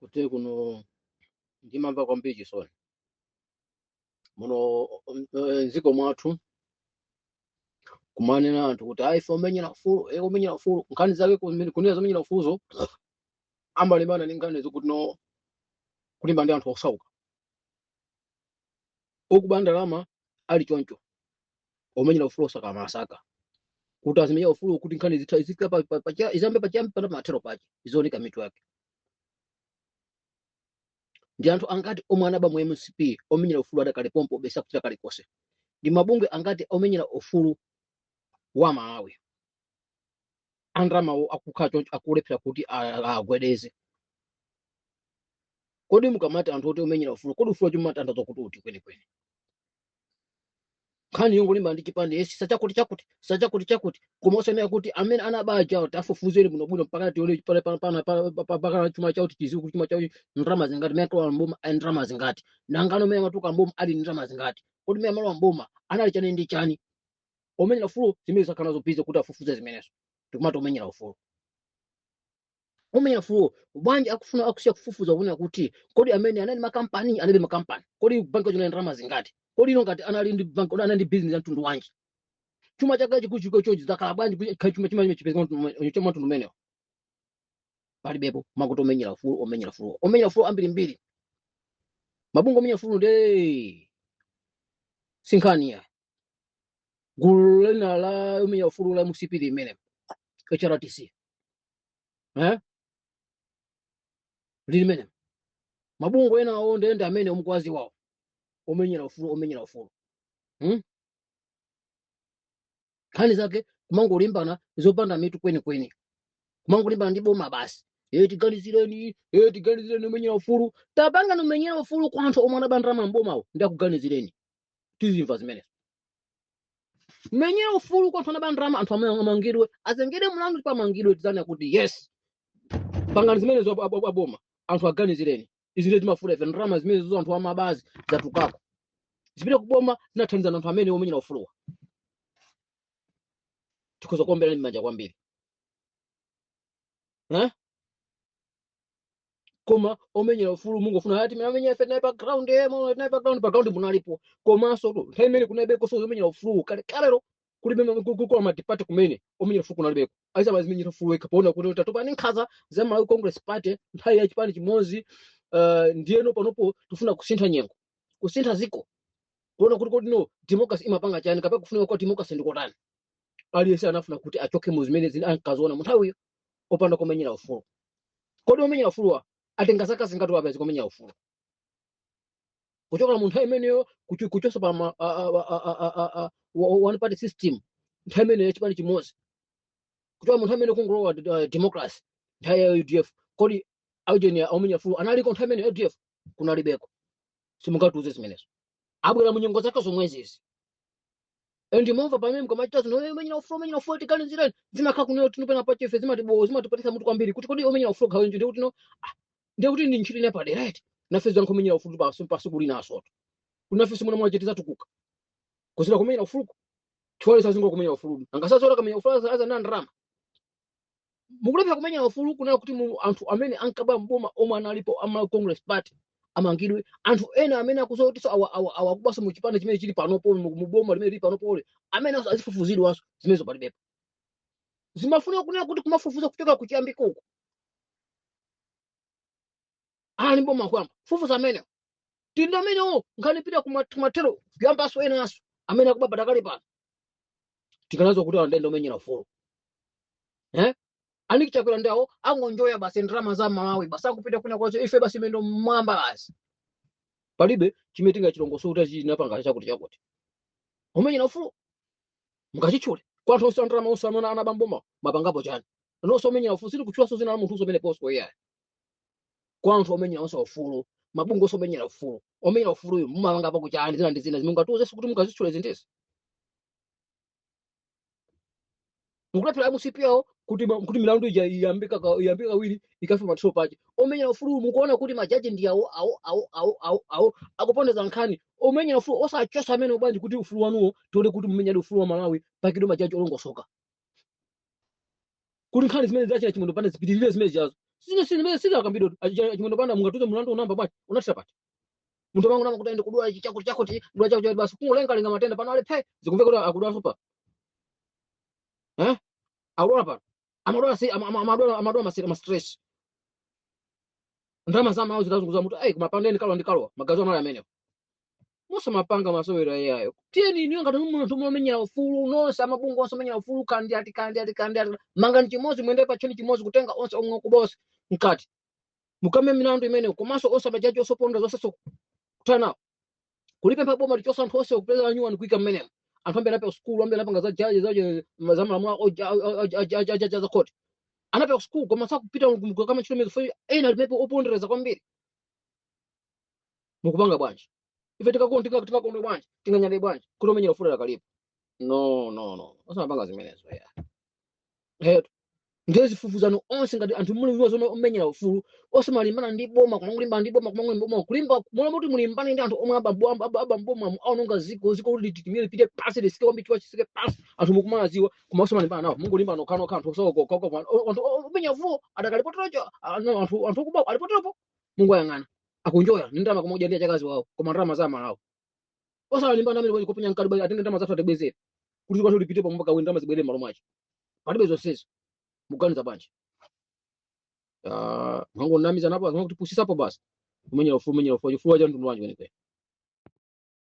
Kuti kuno ndimamva kwambiri chisoni muno mdziko mwathu kumanena anthu kuti ayi ife omenyera ufulu, omenyera ufulu. Nkhani zake kunena zomenyera ufuluzo amalimbana ndi nkhani zokuti no kulimba ndi anthu osauka okuba ndalama ali choncho. Omenyera ufulu osakamasaka kuti azimenyera ufulu kuti nkhani zitha izika izambe pachiyambi pana pamathero pache izioneka mitu yake. Ndi anthu angati omwe anaba mu MCP omenyera ufulu adakali pompo obesa kuchita kalikonse? Ndi mabungwe angati omenyera ufulu wa Malawi andalamawo akukhala choncho akulephera kuti agwedeze? Kodi mukamati anthu oti omenyera ufulu, kodi ufulu wacho kuti uti kwenikweni? Nkhani yongolimba ndi chipande esi sachakuti chakuti sachakuti chakuti, koma osanena kuti amene anabaja tafufuzeni bwinobwino mpaka tione pale pana chuma chawo, tichiziwe kuti chuma chawo ndalama zingati, mene akalowa mboma ali ndalama zingati, nangano mene amatuka mboma ali ndalama zingati, kodi mene amalowa mboma anali chani ndi chani? Omenyera ufulu zimene zakhala nazo busy kuti afufuze zimenezo. Tikumati omenyera ufulu, omenyera ufulu bwanji akufuna akusiya kufufuza kuona kuti kodi amene anali makampani analibe makampani, kodi banki yacho ndalama zingati, kodi ino ngati anali ndi banki, kodi anali ndi business ya mtundu wanji, chuma chake chikuchiko chochi zakhala bwanji chuma chuma chipezeka cha mtundu umenewo? Palibepo makuti omenyera ufulu, omenyera ufulu, omenyera ufulu ambirimbiri, mabungwe omenyera ufulu nde sinkhaniya. Gulu lina la omenyera ufulu la MCP limene HRTC limene mabungwe ena awo ndende amene omukwazi wawo omenyera ufulu, omenyera ufulu, Nkhani zake kumangolimbana zopanda mitu kwenikweni, kumangolimbana ndi boma basi. Tiganizireni, tiganizireni omenyera ufulu. Tapanga nomenyera ufulu kwa anthu omwe anaba mbomawo ndi akuganizireni, tizimva zimenezo. Menyera ufulu kwa anthu anaba ndalama, anthu amene amangidwe, azengedwe mlandu ndipo amangidwe, tizana kuti yes, pangani zimenezo aboma, anthu aganizireni. Izi ndizo timafuna ife. Ndalama zimenezo anthu amabazi zatukako zipite kuboma, zinathandiza anthu amene omenyera ufuluwa, tikhoza kuombera m'manja kwambiri. Koma omenyera ufulu mungofuna ati amenyera ife tinali pa ground, tinali pa ground, pa ground munalipo. Komanso tu nthawi imene kunalibeko so omenyera ufulu kale kalero kulibe kukula matipati kumene omenyera ufulu kunalibeko, aisa mazimenyera ufulu wekha poona kuti tatopa ndi nkhanza za Malawi Congress Party nthawi ya chipani chimodzi. Ndiyeno panopo tifuna kusintha nyengo, kusintha ziko, kuona kuti kodi no democracy imapanga chani kapena kufunika kwa democracy ndikotani. Aliyense anafuna kuti achoke mu zimene zini ankaziona mu nthawiyo opanda kumenyera ufulu. Kodi omenyera ufuluwa atenga zaka zingati wapeza kumenyera ufulu kuchoka mu nthawi imeneyo kuchosa pa one party system nthawi imeneyo chipani chimodzi, kuchoka mu nthawi imene kungolowa democracy nthawi ya UDF? Kodi aujeni omenyera ufulu analiko nthawi imeneyo UDF? Kunalibeko, simungatiuze zimenezo. Abwera mu nyengo zake zomwezizi ndimomva pamene mkamachita zino omenyera ufulu, omenyera ufulu tiganizireni, zimakhala kuneyo tinopena pachefe zimatibo zimatipatisa mutu kwambiri kuti kodi omenyera ufulu khawenje ndikuti no ndikuti ndi ntchito ine padera eti nafe zankumenyera ufulu pasi pasi kuli naso kunafese muna mwache tizatukuka kuzira kumenyera ufulu chifukwa sazingo kumenyera ufulu angasazola kamenya ufulu aza na ndalama. Mukulepha kumenyera ufulu kunena kuti anthu amene ankaba mboma omwe analipo ama Congress Party amangidwe, anthu ena amene akuzotiso awa awa awa akubaso mu chipani chimene chili panopo mu boma limene lili panopo amene azifufuzidwanso, zimenezo palibepo. Zimafuna kunena kuti kumafufuza kuchoka kuchiyambiko uko ali mboma kwamba fufuza amene tinda amenewo nkhani pita kumathero kuyambaso enanso amene akuba padakali pano tikanazo kuti andende omenyera ufulu aniki Chakwera ndawo angonjoya basi ndalama za Malawi basi akupita kuna kwacho, ife basi mendo mwamba basi palibe chimene tingachilongoso kuti chinapanga chakuti chakuti. Omenyera ufulu mukachitchule kwa anthu onse andalama onse amene anabamboma mapangapo chani nonse omenyera ufulu sili kutchulaso zina la munthu umene poso iyayi. Kwa anthu omenyera onse ufulu, mabungwe onse omenyera ufulu, omenyera ufuluyo mumapangapo kuchani zina ndi zina zimungatiuzenso kuti mukazitchule zintezi. Mukulephera MCP yawo kuti milandu ija iyambika kawiri ikafe mathero pache. Omenyera ufulu mukuona kuti majaji ndi awo awo awo awo awo awo akupondeza nkhani. Omenyera ufulu osachosa amene bwanji kuti ufulu wanuwo tione kuti mumenyera ufulu wa Malawi pakidwe majaji olongosoka kuti nkhani zimene zachina Chimwendo pande zipitirire zimene zijazo. Sine sine sizakambidwa. Chimwendo Banda mungatuze mlandu unamba bwanji? Unatira pati munthu wangu nama kuti aende kudwala ichi chakuti chakuti, kudwala chakuti basi, kungolengalenga matenda. Pano ali phe, zikumveka kuti akudwala sopa, eh, akudwala pano, amadwala si amadwala ma stress. Ndalama za mawu zitazunguza mutu ai, kumapandeni kalwa ndi kalwa magazi anali amenewo. Musamapanga masewero ayayo. Tiyeni inu ngati munthu mumenya ufulu nonse, amabungu onse amenya ufulu, kandi ati kandi ati kandi ati, mangani chimodzi, mwende pachoni chimodzi, kutenga onse omwe kubosa mkati, mukame milandu imeneyo, komanso onse amajaji osoponda zonseso kutana nawo, kulipempha boma lichosa anthu onse kupeza anyuwani kuika mmenemo. Anthu ambiri anapita sukulu, ambiri anapanga za jaji, za malamulo, ajaji za court anapita sukulu, koma sakupita kama ntchito imene ena alipepo opondereza kwambiri. Mukupanga bwanji? Ife tikakondwe bwanji? Tinganyade bwanji kuti omenyera ufulu akalipo? No, no, no, osamapanga zimenezo ya hetu. Ndiye zifufuzano onse ngati anthu muli zomwe omenyera ufulu, osamalimbana ndi boma, kumangolimba ndi boma, kumangolimba boma, kulimba mola kuti mulimbane ndi anthu omwe abamboma aononga ziko, ziko kuti litimire lipite pasi, lisike kwambiri, chiwa chisike pasi. Anthu mukumaziwa, koma osamalimbana nawo, mungulimbana nokhanokha. Anthu osauka, anthu omenya ufulu adakalipoterocho, anthu okuba alipoteropo, mungoyang'ana akunjoya ndi ndalama, koma ndi achakazi wawo, koma ndalama za Malawi. Osamalimbana amene kuponya mkati, atenge ndalama zathu atibwezere kuti kwathu lipite pamwe kawiri, ndalama zibwerere m'malo mwacho. Palibe zonsezo. Muganiza bwanji? Ah, mwangonamiza napo, kuti pusisapo basi. Kumenyera ufulu, kumenyera ufulu, chifukwa cha mtundu wanji kwenikweni?